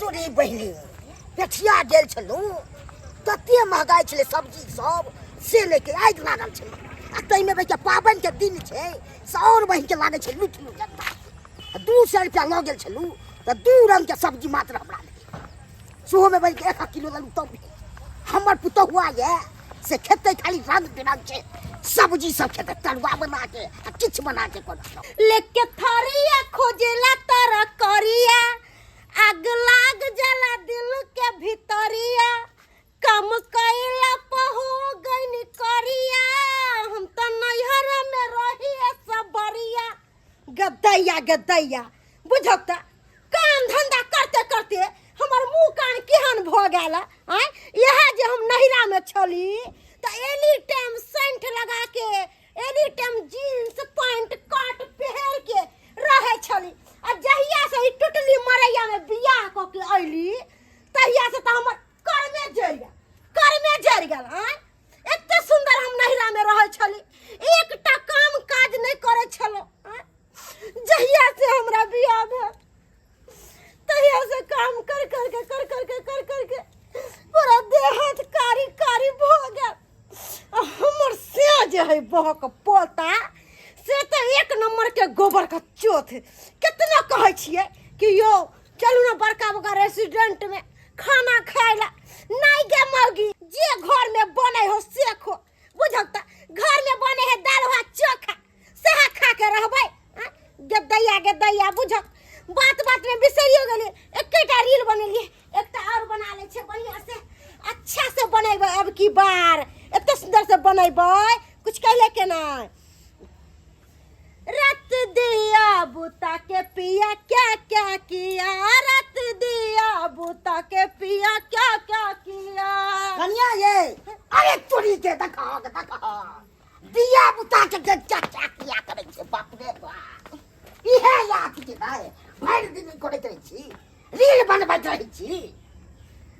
तोरी बहिनी पेठिया गेल छलहुँ तते महगाइ छलै सब्जी सब से लेके आगि लागल छलै आ ताहिमे बहिके पाबनिके दिन छै से आओर बहिनके लागै छै लूटि लू जनता 200 रुपया लऽ गेल छलहुँ तऽ दू रङ्गके सब्जी मात्र हमरा देलकै सेहोमे बहिनके एक एक किलो लेलहुँ तब भेल हमर पुतहुआ यऽ से खेतै खाली रङ्ग बिरङ्गके सब्जी सब खेतै तरुआ बनाके आ किछु बनाके कोनो लेके थरिया खोजेला तर करिया आग लाग जाला दिल के भीतरिया कम कैला पहो गइन करिया हम त नैहर में रही सबरिया गदैया गदैया बुझौ त काम धंधा करते करते हमर मुंह कान केहन भऽ गेल आँय इएह जे हम नैहरा में छली तऽ एनी टाइम सेंट लगा के एनी टाइम जीन्स पैंट कट पहिर के रहै छली आ जहिया से ई टुटली मरैया में बियाह कऽ के अयली तहिया से तऽ हमर कर्मे जरि गेल कर्मे जरि गेल आँय एते सुन्दर हम नैहरा में रहै छली एकटा काम काज नहि करै छलहुँ आँय जहिया से हमरा बियाह भेल तहिया से काम कर कर के कर कर के कर कर के पूरा देह हाथ कारी कारी भऽ गेल आ हमर से जे है बहक पोता से तऽ एक नंबर के गोबर के चोथ कितना कहै छियै कि यौ चलू ने बड़का बड़का रेस्टोरेंट में खाना खाय ला नहीं गे मौगी जे घर में बने हो से खो बुझल तऽ घर में बने है दाल भात चोखा सएह खा के रहबै आँय? गदैया गदैया बुझक बात बात में बिसरियो गेलियै एकेटा रील बनेलियै एकटा और बना लै छियै बढ़िया से अच्छा से बनेबै अब की बार एते सुंदर से बनेबै कुछ कहले के नहीं रत दिया बुता के पिया क्या क्या किया रत दिया बुता के पिया क्या क्या किया कनिया ये अरे तोरी के देखा देखा दिया बुता के के क्या क्या किया करै छै बाप रे बाप इहे याद के भाई भरि दिन ई करैत रहै छी रील बनबैत रहै छी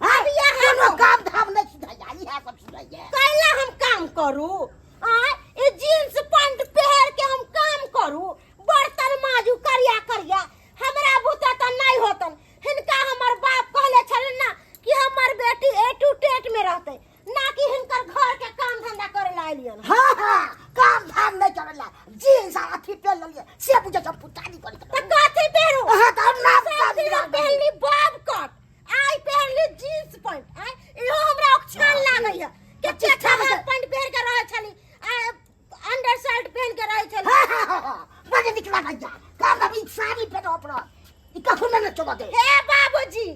अब इएह कोनो कहू। काम धाम नहि सुझाइया इएह सब सुझाइया कैला हम काम करू आ ई जींस पैंट पहिर के हम काम करू बर्तन माजू करिया करिया हमरा बुते तऽ नहि होतन हिनका हमर बाप कहले छलन ना कि हमर बेटी ए टू टेट में रहतै ना कि हिनकर घर के काम धंधा करे ला एलियन हाँ हाँ काम धाम नहीं करेला जींस आ अथी पहन लेलिए से बुझे सब पुतानी करी तऽ कथी पहिरू अहाँ तऽ हम नाम सब दिन हम पहनली बॉब कट आइ पहनली जींस पैंट आइ इहो हमरा औक्षान लागैया के ठीक हाफ छै। पैंट पहिर के रहै छली आ अंडर शर्ट पहन के रहै छली हाँ हाँ हाँ हाँ बड़ निक लागैया काम अभी साड़ी पहनो अपना ई कखनो ने चलऽ दे हे बाबूजी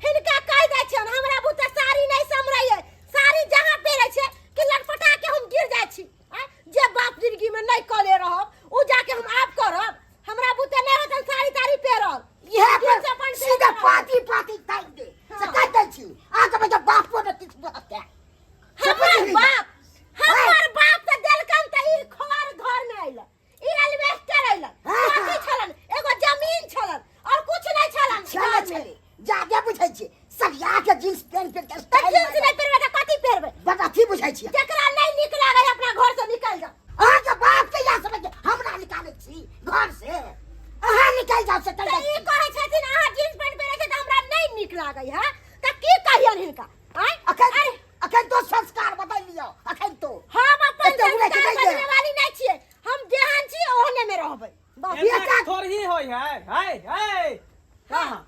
हिनका कहि दै छियनि हमरा बुते साड़ी नहि सम्हरैये साड़ी जहाँ पहिरै छै कि लटपटा के हम गिर जाइ छी आँय? जे बाप जिंदगी में नहि कले रहब ओ जाके हम आब करब हमरा बुते नहि होतन साड़ी ताड़ी पहिरल इएह जींस पर अपन सीधा पहिरल। पाती पाती ताकि दे से हाँ। कहि दै छी अहाँके बच्चा बापो ने किछु बुझतै हमर बाप हमर बाप तऽ देलकन तऽ ई खर घर में अइल ई एल्वेस्टर अइल हाँ। कथी छलन एगो जमीन छलन और कुछ नहीं छलन छले घर में। छले जादे बुझै छी सरिया के जींस पेंट पेंट के तऽ स्टाइल जींस नहि पहिरबै तऽ कथी पहिरबै बड़ अथी बुझै छी जकरा नहि नीक लागै अपना घर से निकल जाओ अहाँके बाप के या समझ हमरा निकालै छी घर से अहाँ निकलि जाउ से तऽ चलि ई कहै छथिन अहाँ जींस पैंट पहिरै छी तऽ हमरा नहि नीक लागै है तऽ की कहियन हिनका आँय अखन अरे अखन तो संस्कार बदलि लियौ अखन तो हम अपन एते उड़ै के संस्कार नहि ये। बदले वाली नहि छियै हम जेहन छी ओहने में रहबै बस बेटा- एना थोड़ी होय है है है कहाँ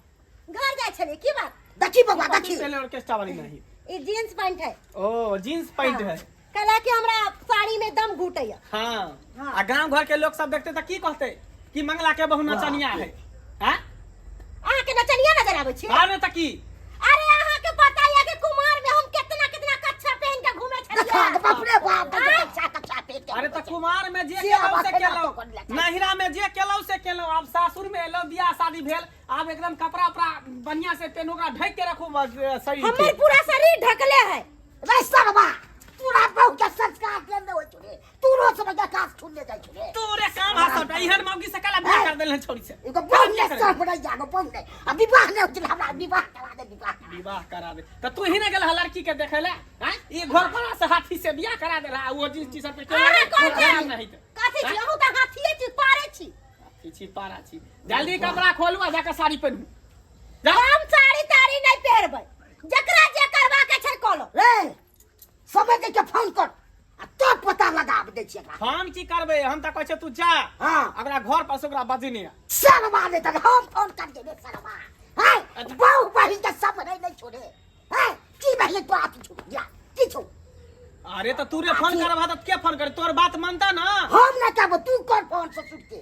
घर जाइ छलियै की बात देखी बौआ देखी पहले ऑर्केस्ट्रा वाली नहीं ई जींस पैंट है ओ जींस पैंट है कहला कि हमरा साड़ी में दम घुटैया हाँ हाँ। आ गांव घर के लोग सब देखते तो की कहते कि मंगला के बहु नचनिया है हैं अहाँ के नचनिया नजर आबै छी अरे त की अरे अहाँ के पता ये कि कुमार में हम कितना कितना कच्छा पहन के घूमे देखा छलियै बाप रे बाप कच्चा कच्चा पेट के अरे त कुमार में जे से केलौ आब से अखन केलौ तो कर ले। नहिरा में जे केलौ से केलौ आब सासुर में एलौ बियाह शादी भेल आब एकदम कपड़ा उपड़ा बढ़िया से पहनू ओकरा ढक के रखू बस, शरीर के हमर पूरा शरीर ढकले है रे सरवा तोरा बहु के संस्कार देने होइ छौ रे तोरो सब के काज छुने जाइ छौ रे तोरे काम हा सबटा एहन मौगी से काला बियाह कर देलन छोरी से एगो बहु ने सब रह जागो बहु ने आ विवाह ने होइ छलै हमरा विवाह करा दे विवाह करा दे। विवाह करा दे त तू ही ने गेल लड़की के देखे ले हैं ई घर पर से हाथी से बियाह करा देला आ वो जींस टी शर्ट पे अहाँ कोन छी नहीं त कथी छी अहूँ तऽ हाथिए छी पारे छी हाथी छी पारा छी जल्दी कपड़ा खोलू आ जाके साड़ी पहनू जा हम साड़ी ताड़ी छियै एकरा। फोन की करबै हम तऽ कहै छियै तू जा हाँ। ओकरा घर पर से ओकरा बजने आ। सरवा नहि तऽ हम फोन कर देबै सरवा है बहु बहिन के सब नहीं नहीं छोड़े है की बहिन तो आती छो या की छो अरे तऽ तू रे फोन करबा तऽ के फोन करे तोर बात मानता ना हम ना कहबो तू कर फोन ससुर के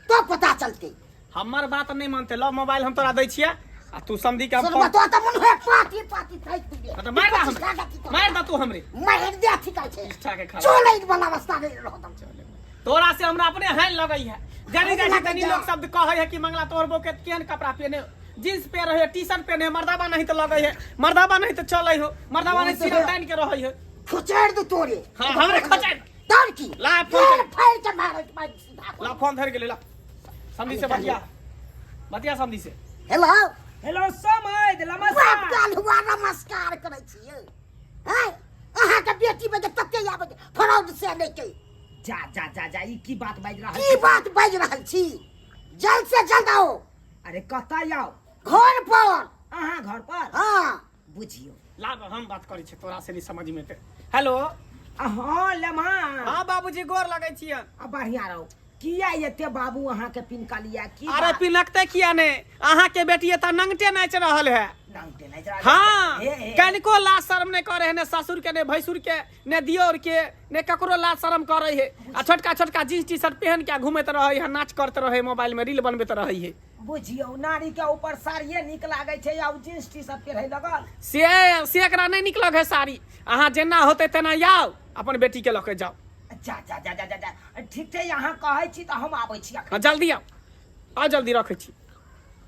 तो पता चलते हमर बात नहीं मानते लो मोबाइल हम तोरा दै छियै आ तू समझी के हम सरवा फोन तो त मन होय पाती पाती फेंक दिबे हाँ, तऽ मार दे हमरे मार दे तू हमरे मार दे अथी कहै छै इच्छा के खराब चलै वाला अवस्था नहीं रहत हम तोरा से हमरा अपने हानि लगै है जनी जाइ छै तनी जा। लोग शब्द कहै है कि मंगला तोहर बो के केहन कपड़ा पहने जींस पहन रहे टी शर्ट पहने मर्दाबा नहीं तो लगै है मर्दाबा नहीं तो चलै हो मर्दाबा नहीं सिर तान के रहै है खोचैड़ दू तोरे हाँ, हमरे खोचैड़। तोर की ला, फोन कर। फाड़ के मारे मार सीधा ला फोन धर गेलै ला समधी से बतिया बतिया समधी से हेलो हेलो समैद बाप नमस्कार काल हुआ नमस्कार करै छियै हैं अहाँ के बेटी में तते आबै फ्रॉड से नहि के जा जा जा जा ई की बात बाजि रहल की छी? बात बाजि रहल छी जल्द से जल्द आओ अरे कतऽ आउ घर पर अहाँ घर पर हाँ बुझियौ लाब हम बात करै छी तोरा से नहीं समझ में एतै हेलो हाँ लम्हा हाँ बाबूजी गोर लगै छियै आ बढ़िया रहो किया एते बाबू अहाँ के पिनकलिया की अरे बात? पिनकते किया ने अहाँ के बेटी एतऽ नंगटे नाचि रहल है नंगटे नाचि रहल हाँ हे, हे। कनिको लाज शर्म नहीं करे है ने ससुर के ने भैंसुर के ने दियोर के ने ककरो लाज शर्म करे है आ छोटका छोटका जींस टी शर्ट पहन के घूमैत रहे है नाच करते रहे मोबाइल में रील बनबैत रहे है बुझियौ नारी के ऊपर साड़िए नीक लागै छै आ ओ जींस टी शर्ट पहिरै लगल से एकरा नहीं निक लगे साड़ी अहाँ जेना होते तेना आउ अपन बेटी के लऽ के जाउ जा जा जा जा जा जा ठीक छै अहाँ कहै छी तऽ हम आबै छी अखन हाँ जल्दी आउ आउ जल्दी रखै छी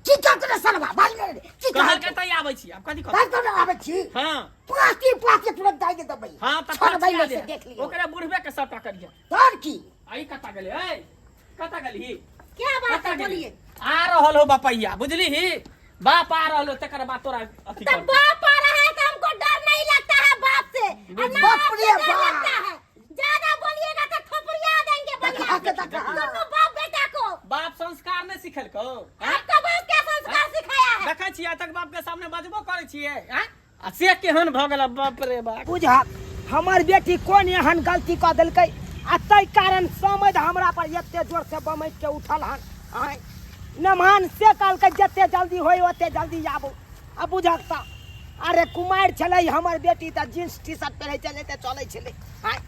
की कहत रे सरवा भाग रे की कहल कहत के तऽ आबै छी आब कथी भाग कहत तो आबै छी हाँ पाती पाती तुरंत दाइ के दबै हाँ तऽ छोड़बै खर्चिया नहि से दे। देख लियौ ओकरे बुढ़बे के सबटा करिए तोर की आई कता गेलै ऐ कता गेलही क्या बात कता है गेलही? बोलिए आ रहल हो बपैया बुझली ही बाप आ रहल हो तकर बाद तोरा अथी तो कर बाप आ रहा है तो हमको डर नहीं लगता है बाप से और ना बाप आपसे रे डर बाप। लगता है ज्यादा बोलिएगा तो थोपड़िया देंगे बढ़िया देखा से। के देखा। दोनों बाप बेटा को बाप संस्कार नहीं सिखेलको हैं? आपका बाप क्या संस्कार सिखाया है देखै छियै तक बाप के सामने बजबो करै छियै हैं? आ से केहन भऽ गेल बाप रे बाप बुझक हमर बेटी कोन एहन गलती कऽ देलकै आ ताहि कारण समझ हमरा पर एते जोर से बमैक के उठल हन आँय नमहान से कहलकै जते जल्दी होय ओते जल्दी आबू आ बुझक तऽ अरे कुमारि छलै हमर बेटी तऽ जींस टी शर्ट पहिरै छलै तऽ चलै छलै आँय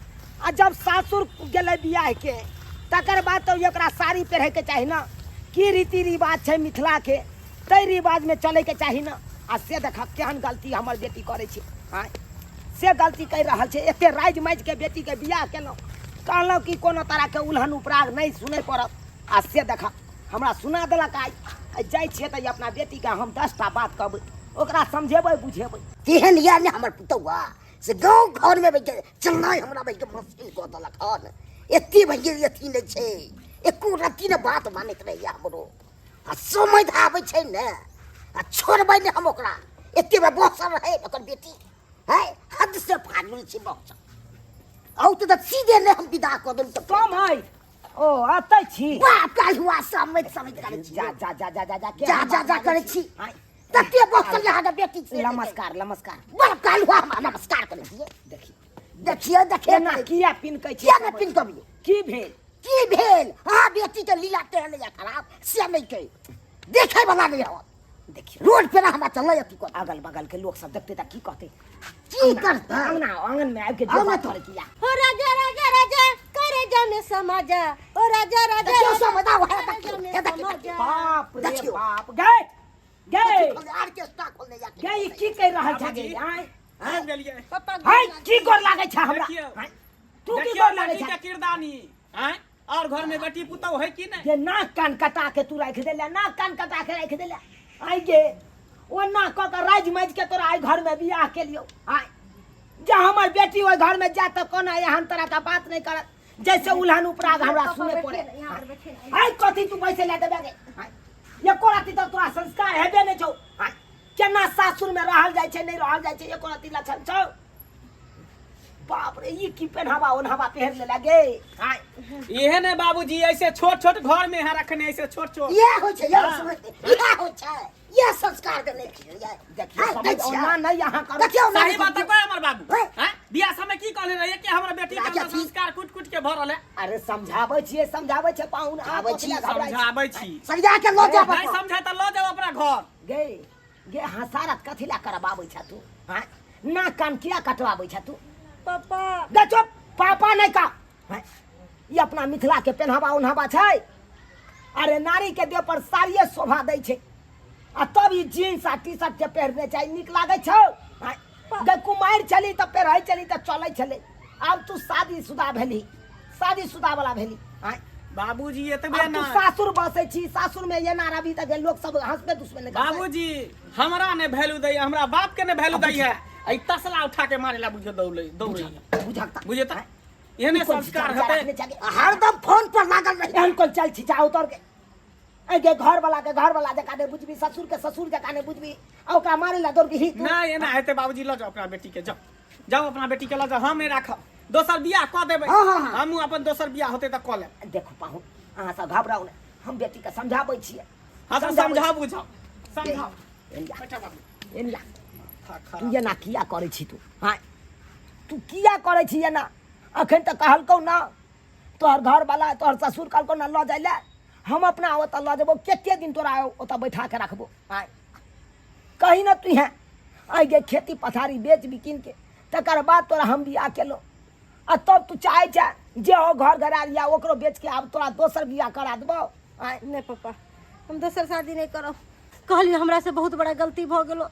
आ जब सासुर गेलै बियाहके तकर बाद तऽ एकरा साड़ी पहिरैके चाही ने की रीति रिवाज छै मिथिलाके ताहि रिवाजमे चलैके चाही ने आ से देखऽ केहन गलती हमर बेटी करै छै आँय से गलती करि रहल छै एते राजि माजिके बेटीके बियाह केलहुँ कहलहुँ कि कोनो तरहके उल्हन उपराग नहि सुनय पड़त आ से देखऽ हमरा सुना देलक आइ आइ जाइ छियै तऽ अपना बेटीके हम 10टा बात कहबै ओकरा समझेबै बुझेबै तेहन यऽ ने हमर पुतौआ से गाँव घरमे बैठ के चलनाइ हमरा बैठ के मुश्किल कऽ देलक हन एते भैया अथी नहि छै एको रत्ती ने बात मानैत रहैया हमरो आ समय आबै छै ने आ छोड़बै नहि हम ओकरा एते बेर बसल रहै ओकर बेटी है हद से फाजुल छै बसल औ तऽ सीधे नहि हम विदा कऽ देलहुँ तऽ कम है ओ अतै छी बाप काल्हि हुआ समझ समझ करै छी जा जा जा जा जा जा जा जा जा करै छी तते बसल अहाँके बेटी से नमस्कार नमस्कार बाप काल्हि हुआ हमरा नमस्कार करै छियै देखियौ देखियौ देखियौ एना किया पिनकै छी किया नहि पिनकबियै की भेल की भेल अहाँ बेटी के लीला तेहन या खराब से नहि कही देखे वाला नहीं होत देखियौ रोड पे ना हमरा चलै अथी कर अगल बगल के लोग सब देखते तऽ की कहते की करतै अंगना आंगन में आबि के आउ जे ने बात तो। करै किया हो राजा राजा राजा करे जा में समा जा ओ राजा राजा देखियौ राजा, सब बताउ, हे करे देखियौ, जा में हे देखियौ, समा देखियौ। जा। बाप रे देखियौ। बाप गए गए आर्केस्ट्रा खोलने जाके गए ई की कहि रहल छै बाबूजी। गे आँय आबि गेलियै पापा हाय की गोर लागै छै हमरा देखियौ। आँय? तू की देखियौ गोर लागै बेटी छै के किरदानी आँय और घर में बेटी पुतहु है कि नहीं जे नाक कान कटा के तू राखि देले नाक कान कटा के राखि देले आइ गे ओ नाक कऽ के राजि माजि के तोरा आइ घर में बियाह केलियौ आइ जे हमर बेटी ओहि घर में जाय तऽ कोना एहन तरह के बात नहि करत जैसे उल्हन उपराग हमरा सुने पड़े यहाँ पर बैठे ना। आइ कथी तू बैसे ले देबे गे आइ एको राति तऽ तोरा संस्कार हेबे नहि छौ आइ केना सासुर में रहल जाइ छै नहि रहल जाइ छै एको राति लक्षण छौ बाप रे ई की पेनहावा ओनहावा पहिर लेला गे आइ इहे ने बाबूजी ऐसे छोट छोट घर में है रखने ऐसे छोट छोट इएह होइ छै यौ हाँ। समझ इएह होइ छै इएह संस्कार देने छियै देखियौ हाँ, समझ दै छियै। ओना नहि अहाँ करू देखियौ सही बात कह हमर बाबू हैं? हैं? बियाह समय की कहले रहिए कि हमरा बेटी के राजा अंदर जी। संस्कार कुट कुट के भरल है। अरे समझाबै छियै, समझाबै छै पाहुन, अहाँ समझाबै कथी लए छी, घबराइ छी? समझाबै छी। सरिया के लऽ जाब। नहीं समझे तऽ लऽ जाओ अपना घर। गे गे, हसारत कथी लए करबाबै छ तू? हाँ, नाक कान किया कटवाबै छ तू? पापा। गे चुप, पापा नहि का। हाँ, ई अपना मिथिला के पेन्हावा उन्हावा छै। अरे नारी के देह पर साड़िये शोभा दै छै, आ तब ई जीन्स आ टी शर्ट के पहिरने छै, नीक लागै छौ? हाँ, गे कुमारि छली तऽ पहिरै छली तऽ चलै छलै, आब तू शादीशुदा भेली, शादीशुदा वाला भेली। हाँ, बाबूजी एतबे आब तू ना सासुर बसै छी, सासुर में एना रहबी तऽ लोक सब हंसबे दुसबे नहि करतै। बाबूजी हमरा ने वैल्यू दैया, हमरा बाप के ने वैल्यू दैया, ई तसला उठा के मारे ला बुझे दौड़े दौड़े। बुझक तऽ बुझे तऽ एहने ई कोन संस्कार छिचा हेतै। रखने छागे? हरदम फोन पर लागल रही। एहन कोन चल छिचा उतर के एहि घर वाला के घर वाला जकाँ नहि बुझबी, ससुर के ससुर जकाँ नहि बुझबी, आ ओकरा मारे ला दौड़ ही तू? नहीं एना हेतै बाबूजी, लऽ जाओ अपना बेटी के, जाओ जाओ अपना बेटी के लऽ जाओ, हम नहि राखब, दोसर बियाह कऽ देबै। हाँ, हाँ, हाँ। हमहूँ अपन दोसर बियाह होतै तऽ कऽ लेब। देखू पाहुन, अहाँ सब घबराउ नहि, हम बेटी के समझाबै छियै। हाँ तऽ समझाबै। समझाउ बुझाउ समझाउ। एनिया। बैठा बाबू। एनिया। खा खा। तू एना किया करै छी तू? हाँ, तू किया करै छी एना? अखन तऽ कहलकौ ना तोहर घरवाला, तोहर ससुर कहलकौ ना लऽ जाइ लए, हम अपना ओतऽ लऽ जेबौ, कते दिन तोरा ओतऽ बैठा के रखबो? आँय कही ना तू, हैं आइ गे खेती पथारी बेच बिकिन के तकर बाद तोरा हम बियाह केलहुँ, आ तब तू चाहै छै जे हो घर घरार या ओकरो बेच के आब तोरा दोसर बियाह करा देबौ? आँय नहि पापा, हम दोसर शादी नहि करब। कहलियै हमरा से बहुत बड़ा गलती भऽ गेलो।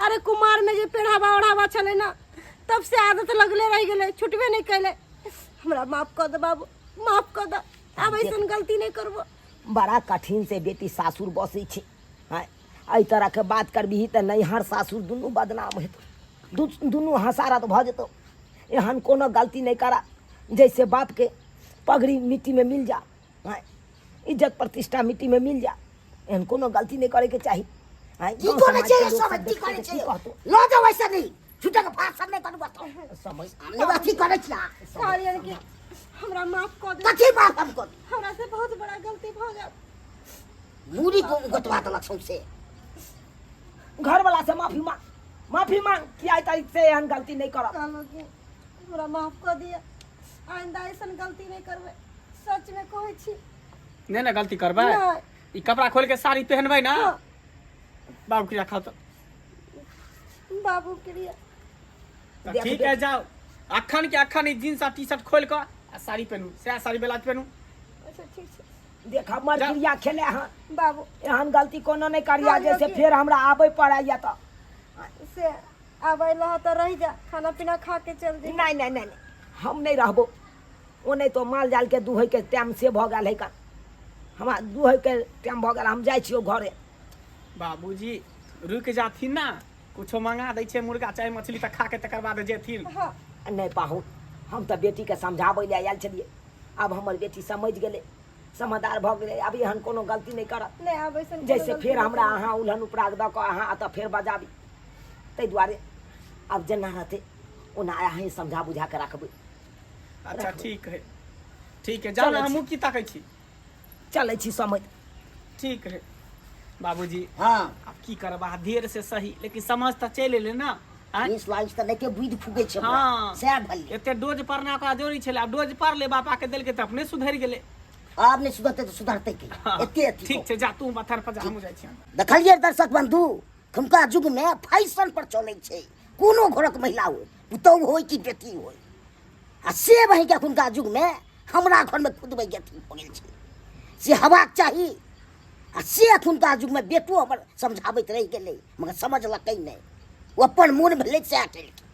अरे कुमार में जे पेढ़ावा ओढ़ावा छलै ना, तब से आदत लगले रहि गेलै, छुटबे नहि कैले। हमरा माफ कऽ दे बाबू, माफ कऽ दे, आब ऐसन गलती नहि करबो। बड़ा कठिन से बेटी सासुर बसै छै। आँय एहि तरहके बात करबिही तऽ नैहर सासुर दुनू बदनाम हेतौ, दुनू हसारत भऽ जेतौ। एहन कोनो गलती नहि करा जैसे बापके पगड़ी मिट्टीमे मिल जा। आँय इज्जत प्रतिष्ठा मिट्टीमे मिल जा, एहन कोनो गलती नहि करैके चाही। आँय की गाँव करै समाजके छै लोक सब? सब की देखतै करै तऽ छै? की कहतौ? लऽ जाओ, ऐसे नहीं झूठे के भाषण नहीं करू, बताओ। समझ हम अथी करै छी। कहलियनि कि हमरा माफ कऽ दे। कथी माफ हम करू? हमरा से बहुत बड़ा गलती भऽ गेल। मूड़ी को गोतवा देलक सौंसे। घरवाला से माफी मांग, माफी मांग कि आइ तारीख से एहन गलती नहि करब। कहलहुँ कि हमरा माफ कऽ दिअ, आइंदा ऐसन गलती नहि करबै, सच में कहै छी। नहि ने गलती करबै। नहि। ई कपड़ा खोल के साड़ी पहनबै ना? हाँ। बाबू के रखा तो बाबू के लिए। तऽ देख, ठीक देख। है, जाओ अखन के अखन ई जींस आ टी शर्ट खोल कऽ आ साड़ी पहनू, सएह साड़ी ब्लाउज पहनू। अच्छा ठीक छै। देख हमर जा। क्रिया खेले हँ बाबू, एहन गलती कोनो नहि करिया कहलियौ जैसे कि- फेर हमरा आबै पड़ै या तऽ से आबै लह तऽ रहि जा, खाना पीना खा के चल जी। नहि नहि नहि नहि, हम नहि रहबो। ओ नहि तो माल जाल के दुहै के टाइम से भऽ गेल है का, हमरा दुहै के टाइम भऽ गेल, हम जाइ छियौ घरे। बाबूजी रुकि जाथिन ना, कुछो मंगा दै छै मुर्गा चाहे मछली तऽ खा के तकर बाद जेथिन। हाँ। नहि पाहुन, हम तऽ बेटीके समझाबै लए आयल छलियै, आब हमर बेटी समझि गेलै, समझदार भऽ गेलै, आब एहन कोनो गलती नहि करत। नहि, आब ऐसन कोनो जैसे गलती फेर नहि हमरा करब। अहाँ उल्हन उपराग दऽ कऽ अहाँ एतऽ फेर बजाबी, ताहि दुआरे आब जेना रहतै ओना अहीँ समझा बुझा कऽ राखबै। अच्छा ठीक है, ठीक है, जाउ चलै ने। छी। हमहूँ की ताकै छी? चलै छी समझ। ठीक है बाबूजी। हाँ। आब की करब, अहाँ देर से सही लेकिन समझ तऽ चलि एलै ना? आँय? बीस लाइस तऽ नहि के बुद्धि फूकै छै हमरा। हाँ। सएह भेलै। एते डोज पड़ना ओकरा जोरी छलै, आब डोज पड़लै बापा के देलकै तऽ अपने सुधरि गेलै। आब नहि सुधरतै तऽ सुधरतै के? हाँ, एते अथी ठीक छै, जा तू मथान पर जा, हमहूँ जाइ छी अंदर। देखलियै दर्शक बंधु, एखुनका युगमे फैशन पर चलै छै, कोनो घरक महिला हो, पुतहु होय कि बेटी होय, आ से बहिके एखुनका युगमे हमरा घरमे खुद बहिके अथी भऽ गेल छै, से हेबाक चाही। आ से एखुनका युगमे बेटो हमर समझाबैत रहि गेलै, मगर समझलकै नहि, ओ अपन मोन भेलै सएह केलकै।